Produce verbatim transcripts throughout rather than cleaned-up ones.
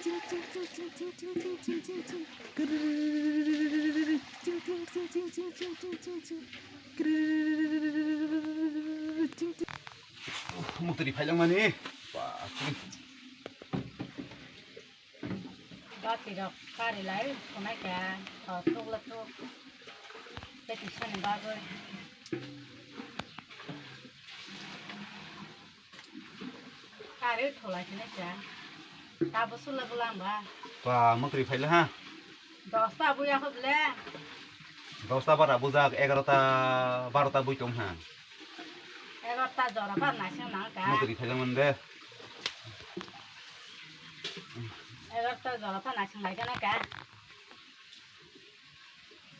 Mukti ri phailangmani. Ba, chini. Bati rok kari lai khonai kha, thok thok la thok. Tei kisa ni bagwi. Kari tholai khonai kha. Tabo sula bulang ba. Ba, mukti ri phaila ha. Dosta buya kho ble. Dosta bara bujak, egarota, barota bui tong ha. Egarota jora pha naising nang ka. Mukti ri phaila mande. Egarota jora pha naising lai ka na ka.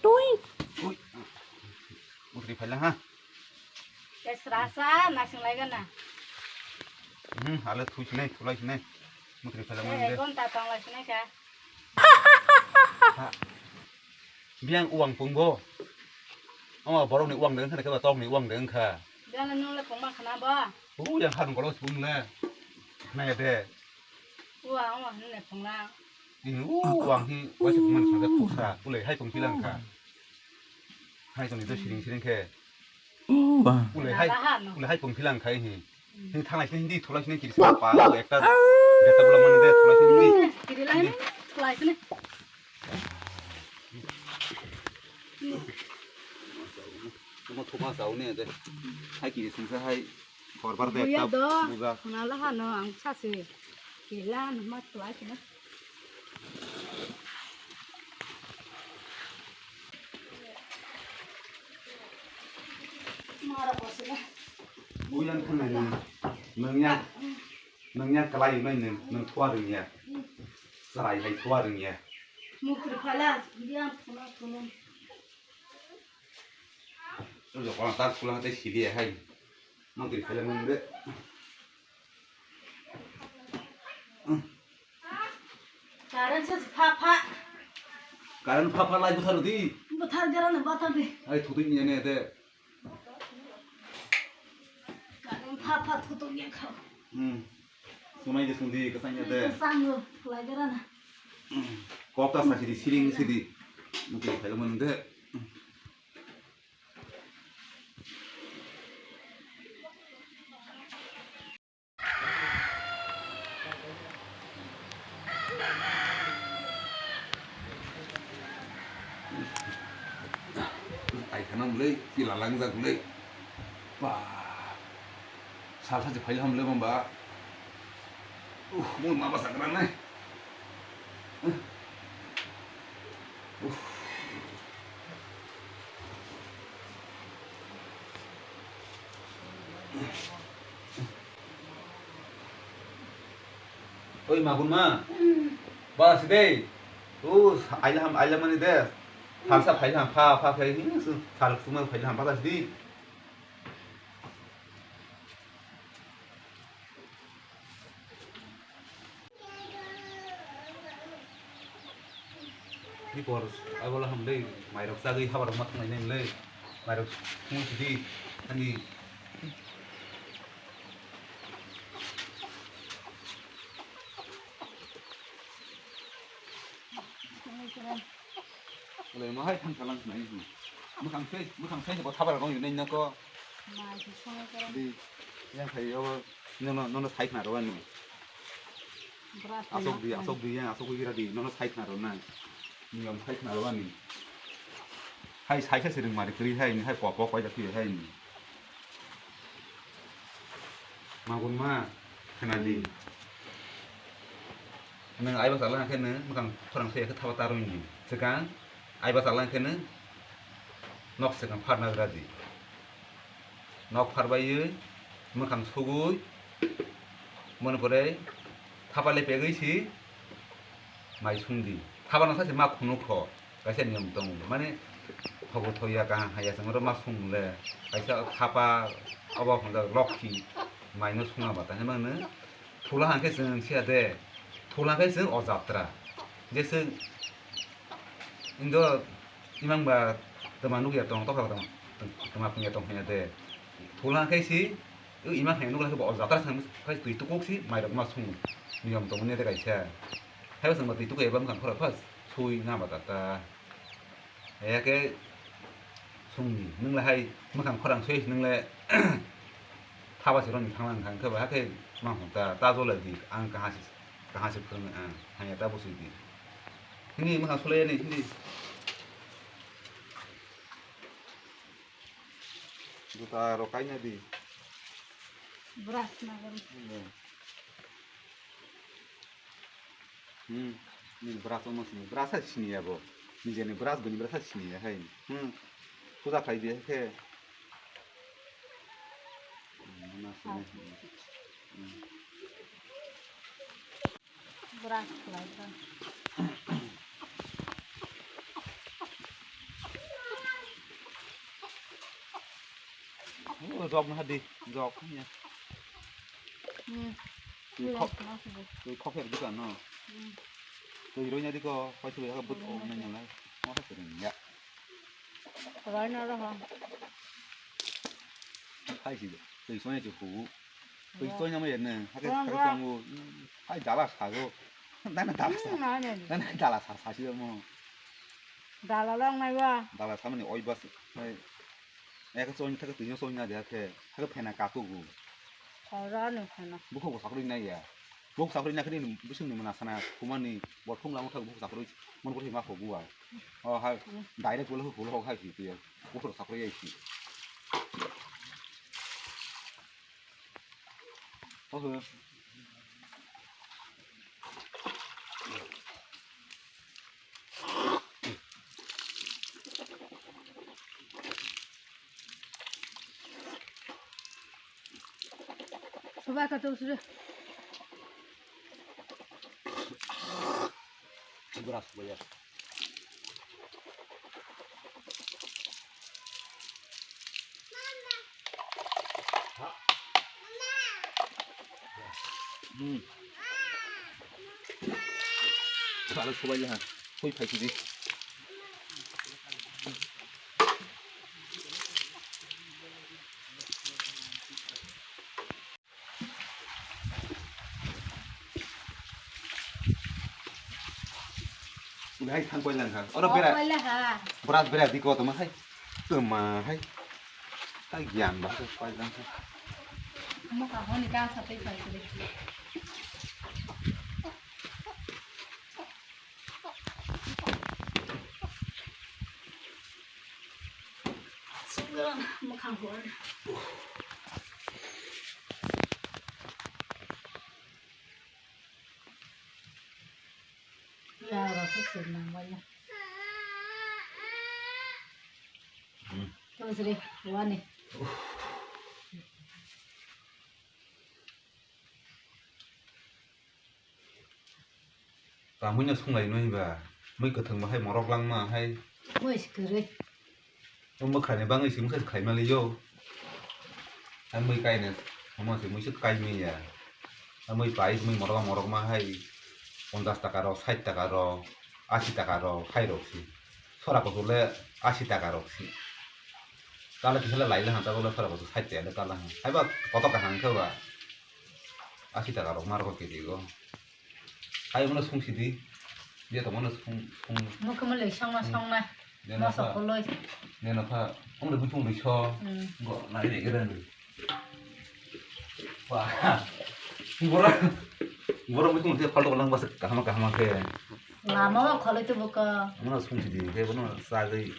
Tui. Ui. Mukti ri phaila ha. Ke srasa naising lai ka na. Hmm, ale thui sinai, thulai sinai. Mukti ri phaila mande. Ek ghonta tong lai sinai ka. Ha. Biyang uang pungbo. Ama borok ni uang de wngkha, khe ba tok ni uang de wngkha. Biyang nung le pungma khana ba. U yang kha nung kolo pung le. Nai de. Uang, uang ne pungla. Ini u uang hi waisa pungman khana khuksa. Ulai hai pung pilang kha. Hai tong ni do siring siring khe. Ulai hai, ulai hai pung pilang khai hi. Ni thanglai sini hindi, thulai sini kiri sini pa, ekta, deta bulang mani de, thulai sini hindi. Kiri lai ni, thulai sini. Tuma thuma sao ne de. Hai kiri sini sa hai, korbar de ekta buja. Khuna la ha no, ang sa se. Kiri la no, ma thulai sini. Builang thangni nwng, nwng ya, nwng ya kwlai wngnai nwng, nwng thua rwngya, chwrai hai thua rwngya. Mukri phala, biyang thuna thuna. Jokla tak kulang tei siliya hai, mukri phala nwng de. Current se pha pha. Current pha pha lai bwthar di. Bwthar gara na bwthar di. Ai thuti ni ne de. Current pha pha thutu ya kha. Hmm. Sunai de sundi kasang ya de. Kasang no lai gara na. Kok ta sa sidi siring sidi. Mungkin phaila man de. Ai khana mulai pila langjak mulai. Ba. Salsa je phaila hamle mamba. Uh, mui ma basa kra nai. Uh. Uh. Oi, magun ma. Ba, si dei. U, aila ham, aila mani de. Phalsa phaila ham, pha, pha, phai, hi, su, thal suma phaila ham, pha, si dei. Ni por, abola hamlei, mairok chagwi habarok ma thwnglai nai mlei, mairok thwngwi sidi, ani. Wala ma hai thang thalang nai. Mwkhang sai, mwkhang sai bo thabar rong yunai nako. Mai se songo kara. Di, yang khai yo, nono, nono sai khna rwani. Asok di, asok di, yang asok gira di, nono sai khna rwani. Niyom sai khna rwani. Hai sai khe siring mari kri hai ni, hai pok pok pai da kri hai ni. Magun ma, khna di. Nwng aiba chala khe nwng mwkhang khorang se khe thaba tarwi ni. Swkang aiba chala khe nwng nok swkang pharna gra di. Nok phar baiwi mwkhang sugwi, moni pore thapa le pegwi si mai sung di. Thapa no sa se ma khunu kho. Kaisa niyom tongo, mane, thogo thoya kaham haya chwng oro ma sung le, kaisa thapa obo hwnjak lokhi, maino sungna bata hinmano, thula hangkhe chwng siya de, thula hangkhe chwng o jatra, jese indo imang ba twma nukya tong, tokha tong, twma phungya tong hanya de, thula hangkhe si, imang hai nukla khe bo o jatra chwng khai twi tukuk si, mairok ma sung, niyom tongo ne de kaisa. Hai bwswk ma twi tuku eba mwkhang khorang phas sui na ba ta ta. Eke sungni nwng le hai mwkhang khorang sui nwng le thaba se roni thang lang kha, wngkhe ba hakhe ma hwn ta, ta jole di, ang kaha se, kaha se phwrwng ang hanya ta bwswi di. Hini mwkhang sulaiyani hindi. Juta rok kaina di. Brush na gari. Hmm. Ni brush omo sini. Brush hai sini ya bo. Ni jeni brush bini brush hai sini ya hai. Hmm. Puja khai di khe. Hmm, na sini. Hmm. Brush khlai kha. Oh, jok na di, jok ya. Hmm. Twi khok, twi khok her dukan no. Hmm. Twi roi na di ko, pai twi ha but o na nyala. Mo ha sering ya. Roi na ro ha. Hai si, twi soi na chu hu. Twi soi na mo ya ne, ha ke ha ke song u. Hai dala sa go. Dana dala sa. Hmm, na ne. Dana dala sa sa si mo. Dala long nai ba. Dala sa mani oi bas. Hai. Eka choi thaka twi soi na de khe. Ha ke phena ka tu gu. Ora no phena. Bukho sakri na ya. Buk sakri na khini bising ni mana sana kumani bo thung lang thak buk sakri mon ko ma ko bua. O ha direct bolo ko hok hai si ya. Buk sakri ya si. Oho. Soba ka to sure. Brush boya. Hmm. Sala sobai ha. Koi phai sidi. Hai thang koi lang kha. Oro bera. Koi lang kha. Bras bera di ko toma hai. Toma hai. Ta gyan ba koi lang kha. Mo ka honi ka sa tei pai kre. Mwkhang hor. Ya, rasa sih nang banyak. Terus deh, wani. Tamui no sunglai noi ba, mui kwthwng ba hai morok langma hai. Mui se kwrwi. O mwkhra ni bangwi se mui khlai mali yo. Hai mui kaine, omo se mui se kai manya. Hai mui pai mui morok morok ma hai ponchash taka rok, sait taka rok, ashi taka rok hai rok se. Sora kotor le ashi taka rok se. Tala kisa le lai le han, tala sora kotor sait taka le tala han. Hai ba kotor kaham khe ba. Ashi taka rok ma rok kiri go. Hai mano sung sidi. Dia to mano sung sung. Mukhe mano song na song na. Dia na masa sa koloi. Dia na sa. Ong de buchung de so. Hmm. Go na ni geren. Wah. Bora. Bora buchung de phalto lang bas kahama kahama khe. Lama ma kholoi to buka. Mano sung sidi khe mano sa gai.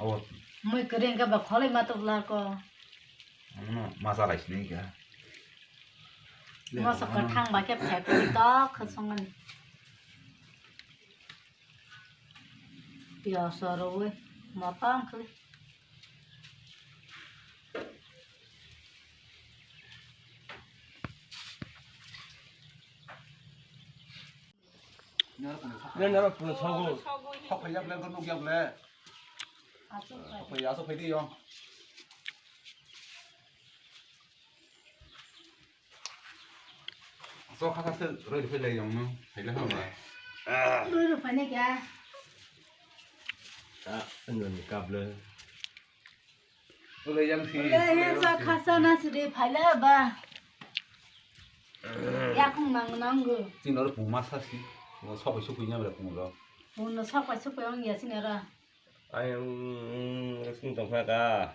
Oh. Mui kering ka ba kholoi ma to bla ko. Ano masa lai sini ka. Masa kwthang bai khe phet tok khe songani. Piyas rwi motom khe. Neng nang puno sogo. Sok phai jak le, nukjak le. Sok phai, asok phai di yong. Sok kha kha se roi roi phai le yong no, phai le hama. Roi roi phai ne kya? Ah, nang kap le. Ule yang si. Ule yang sa khasa na sidi phaila ba. Ya Mang nango. Chini oro pungma sasi. Bo sok bai sukui nya bre pung ro. Pung no sok bai sukui ong ya chini oro. Ayang sung tong kha ka.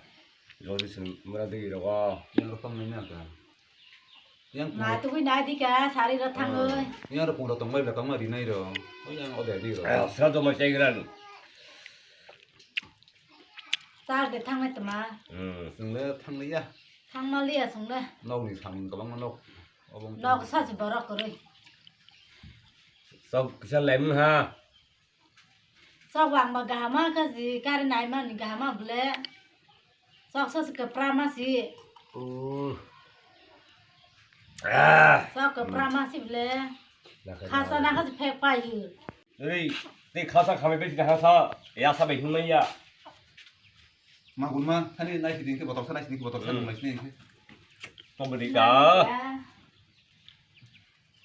Jodi sung mura degi rogo. Yang ro tong nai na ka. Yang pung. Na tugui nai di ka sari ro thangoi. Yang ro pung ro tong bai bre tong ma ri nai ro. O yang o de di ro. Sra do ma chai gran. Char de thangnai tma. Hmm. Chwng le thangliya. Thangma liya chwng le. Nokni samung kwbangma nok. Obo wngkha. Nok sa se borok kwrwi. Sok kisa laimung ha. Sok wangma gahama kha ji kari naimani gahama bwle. Sok sa se kwpra ma si. Oh. Ah. Sok kwpra ma si bwle. Khasa na kha ji phek pai hi. Ri, tei khasa khamai bai tini hasa, ya sa bai hwnmai ya. Ma gunma, thani nai sidi khe botol sa, nai sidi khe botol sa, hmm, nai sidi khe. Tong bini ka.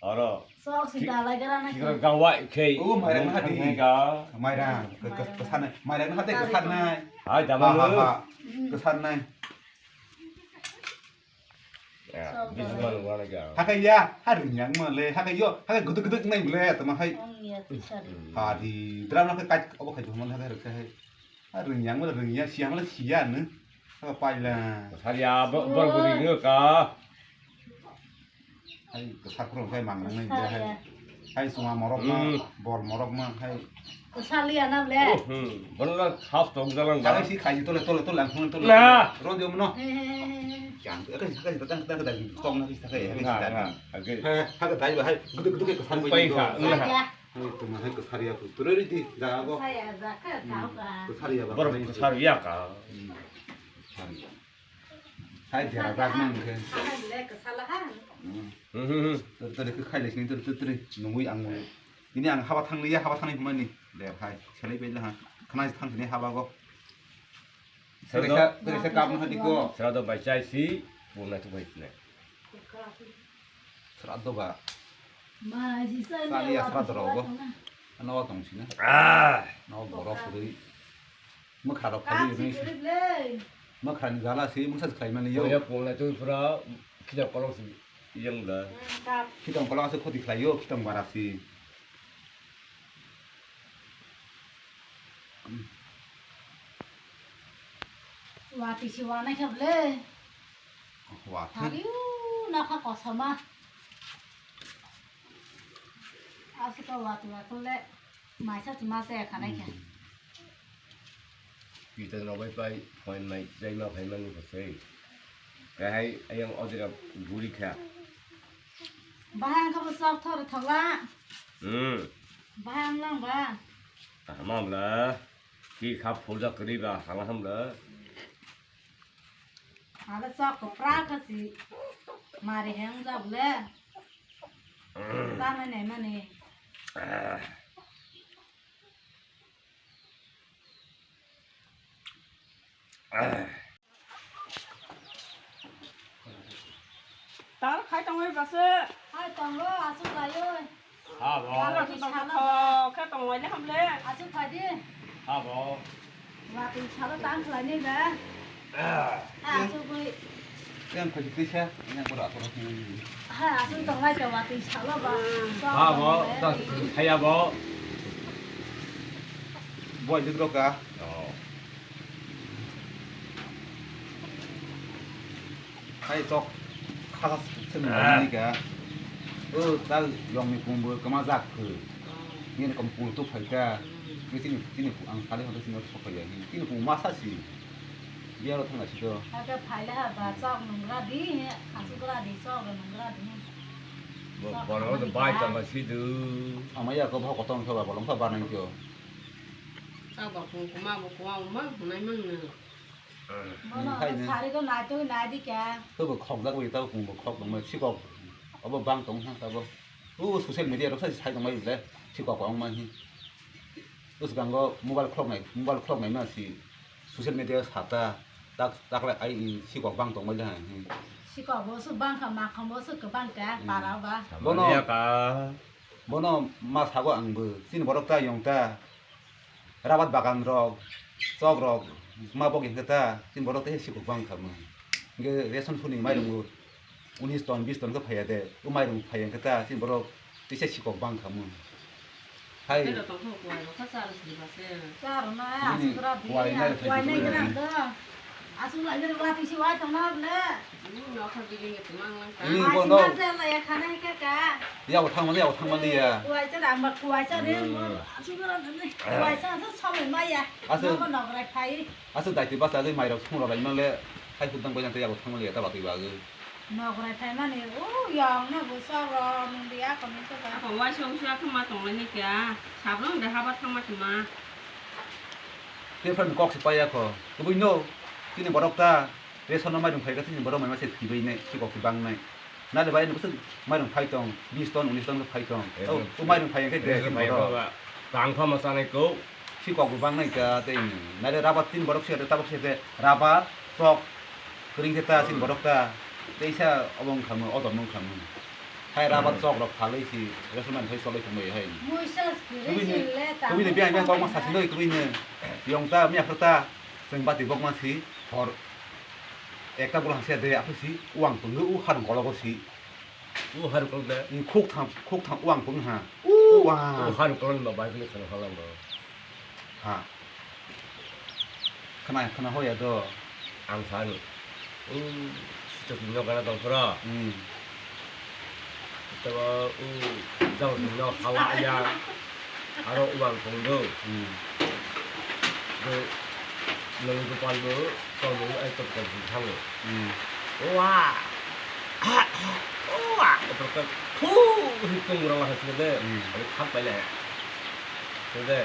Oro. Sok si dalai gara na. Kira gawa khe. Oh, mairang na hadi. Ka. Mairang, ke, ke, kesan nai. Mairang na hadi kesan nai. Hai, ha, ha, ha. Kesan nai. Ya, bising mano wana kya. Hakai ya, ha ringyang ma le, hakai yo, hakai guduk guduk nai bole, tama hai. Ong ya, tu sari. Hmm. Ha di, dram na kai, obo kai, hamal hakai rek hai. Ha ringyang ma le ringya, siya ma le siya ne. Ha paila. Sari ya, bo, bor buri nge ka. Hai, kesak rok hai mang nang nai hai. Hai, sunga morok ma, hmm, bor morok ma, hai. Kwsa liya na ble? Oh, hmm. Bono na khas tong jalan ba. Hai, si khai tole, tole, tole, ang tole, tole. Na. Ron dia mano. He, he, he, he. Jang, eh, kai, kai, tang, tang, tang, tong na, kai, kai, kai, na, kai, na. Hai, hai, kai, dai ba, hai, guduk, guduk, kai, kesan bai. Pai ka, na. Hai, tu ma, hai, kesar ya, tu, tu, re, di, jaga ko. Kesar ya, jaga, hmm, kau ka. Kesar ya, ba, bor kesar ya ka. Hmm. Kesar ya. Hai, dera dak nang ke. Hai, ble, kesala ha. Hmm. Hmm, hmm, hmm. Tor, tor, ke khai le sini, tor, tor, tor, nungui ang nungui. Ini ang haba thang liya, haba thang ni hwnmani. Le, hai, selai bai le ha. Khna thang sini haba go. Sero do. Tere sa, tere sa kap na di go. Sero do bai chai si, pun na tu bai sini. Sero do ba. Ma, ji sa. Sali ya sero do rogo. Ano tong sini. Ah. No borok suri. Mwkha rok kap phai si ri. Kwrwi le. Mwkha ni jala si mungsa si khlai mani yo. Oya pung lai twi pura khita kolok si yang da. Hmm, kap. Khitong kolok ase khoti khlai yo, khitong bara si. Watwi si wanai khe bwle. Watwi. Thaliu nokha kosoma. Aswk watwi watwi le. Maisa se ma chaya khanai khe. Hmm. Pita no bai pai phone mai chai ma phai mani ko sei. Kahai ayang odira guri kha. Bahai ang kha bo sok thor thogla. Hmm. Bahai ang lang ba. Tama bla. Ki kha phulja kri ba hala ham bla. Hala sok kwpra kha si. Mari heng jok le. Chana nai mani. Tar khai tongwi bwswk. Hai tongo, aswk khlaiwi. Ha bo. Tar khai tongwi khe tongwi le hamle. Aswk khai di. Ha bo. Watwi salo tang khlainai ba. Ah. Aswk bui. Yang khaji tisa, yang bola aswk. Hai, aswk tonglai ka watwi salo ba. Ha bo, da, hai ya bo. Boy, duduk ka. Oh. Hai tok khasa sini ka. O tal yong ni kumbu kama jak ke. Ni ni kum pul tu phai ka. Ni sini sini ang kali hodo sini sok ya. Ni ni kum masa si. Dia lo thang si do. Ada phai la ba sok nungra di, asuk ra di sok nungra di. Bo boro do bai ta ma si du. Ama ya ko bha kotong kha ba bolong kha ba nang kyo. Abo kung kuma bo kuma uma hunai mang na. Bono sari ko nai to nai di kya. Ko bo khok jak wi ta kung bo khok dong ma sikok. Abo bang tong ha ta bo. U social media rok sai sai tong mai le sikok ko ong ma hi. Us gango mobile khok nai mobile khok nai ma si social media sa ta tak tak le ai sikok bang tong mai le ha hi. Sikok bo su bang kha ma kham bo su ko bang ka para ba. Bono ya ka. Bono ma sago ang bo chini borok ta yong ta. Rabat bagan rok, chok rok, ma bok hingke ta, chini borok tei sikok bang kha mo. Hingke ration phuni mai rwngo. Unis ton, bis ton khe phaiya de. O mairung phaiya khe ta, chini borok teisa sikok bang kha mung. Hai. Tei rok tongkha kuai rok kha charo sini ba se. Charo na, nini aswk ra kuai nai, kuai nai gwnang do. Aswk lai gwnang watwi si wai tongna ble. Nini nokha building e tongma wng lang ta. Nini bo no. Aswk ma se lai khana hai kha ka. Yao thangma, yao thangma liya. Kuai cha da, amba kuai cha re. Hmm. Aswk ra nani. Kuai cha sa somoi maya. Aswk. Nogo nograi phai. Aswk daiti basa agwi mairok sung rok lai mangle. Hai hudang bai nang tei yao thangma liya ta batwi bagwi. Nograi phaimani, o, yong no bwswk rok, nwng de ako nung khe ba. Ako waisa waisa khe ma tonglaini kya, sabrang de haba thangma tongma. Tei phan kok se paiya kho, kwbui no, chini borok ta, ration no mairung phai kha, chini borok mai ma se thwibai nai, se kok se bang nai. Nale bai no bwswk mairung phai tong, bis ton, unis ton khe phai tong. O, o mairung phai khe de, chini borok. Tang pha ma chanai kok. Si kok bo bang nai kha tei nai le rabar tin borok se tabok se rabar chok kwrwng khe ta sin borok ta teisa obo wng kha mo odom wng kha mo hai rabar chok rok phalwi si restaurant hai cholwi thangbai hai. Muisa kwrwi si le ta. Kubui ni biang biang kok ma sasin doi kubui ni yong ta miya phar ta chwng bati bok ma si hor ekta bwrang se de aphisi uang tongwi u harung kologo si. U harung kolok de. Khuk thang khuk thang uang tong ha. Uang. U harung kolok ba bai kini khana halang ba. Ha. Khana, khana hoya do. Ang sanu. U, sitok ni nokara tong phoro. Hmm. Tabo, u, jang ni nok hala ya. Aro uang tong do. Hmm. Do, nang do pal do, tong do, ai tok tok di thango. Hmm. Wa. Ha, ha. Wa. Tok tok. Thu, hi tong rong ha sini de. Hmm. Ani khap pai le. Sede,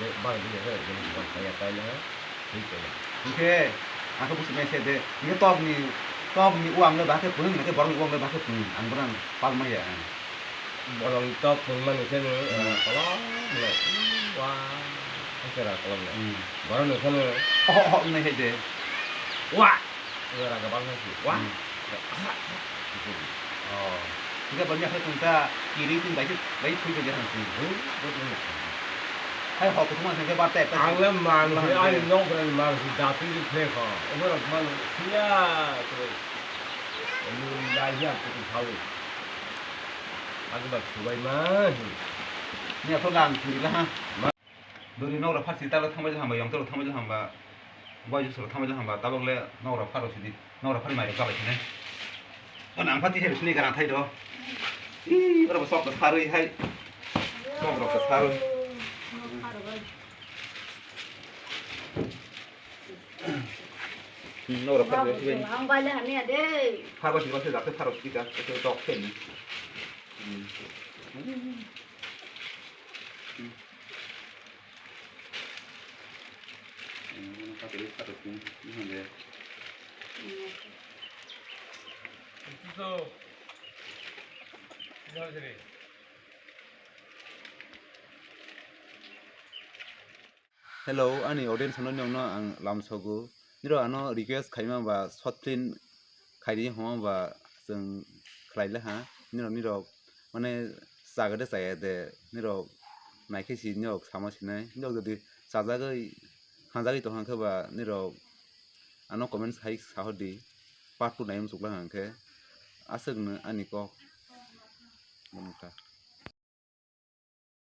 le bang bini he, bini bang kaya kaya, hingke. Hingke, ang khe busi mese de, hingke tok ni, tok ni uang le bahai khe phunung, hingke borok ni uang le bahai khe phunung, ang borang pal maya. Borok ni tok phung mani khe no, hmm, kolom le, wa, ang khe ra kolom le. Hmm. Borok ni khe no, oh, oh, oh, nai hai de. Wa! Ora gabang nang si. Wah. Hmm. Aha. Oh. Hingke bani akhai tong ta kiri tin bai bai thui bai jahang si. Hmm, betul. Hai ho kuthuma sangke bar tek ta. Ang le man si, ani nok bar man si, dati si khe kho. Obo rok man siya to. Ani lai ya to thau. Aku bak subai man. Ni ato lang kiri la ha. Dori nogra pharsi talo thangbai hamba, yong talo thangbai hamba, boy jusro thangbai hamba, tabok le nogra pharo sidi, nogra phari mai rok kalai sini. Ono ang pati hai sini garang thai do. Ih, oro sok sarui hai. Sok rok sarui. Hmm, nogra phari sini. Ang bai le hania de. Pharo sini se dakte pharo sini ka, se dok sini. Hmm. Hmm. Hello, ani audience no nokno ang lamsogo. Niro ano request khaima ba short film khaidi homa ba chwng khlai le ha. Niro niro mane chaga de chaya de niro naikhe si niro sama sinai. Niro jodi chajagwi hanjagwi tongkha khe ba niro ano comments hai sahordi part two nai muchukla hwnkhe aswkno ani kok.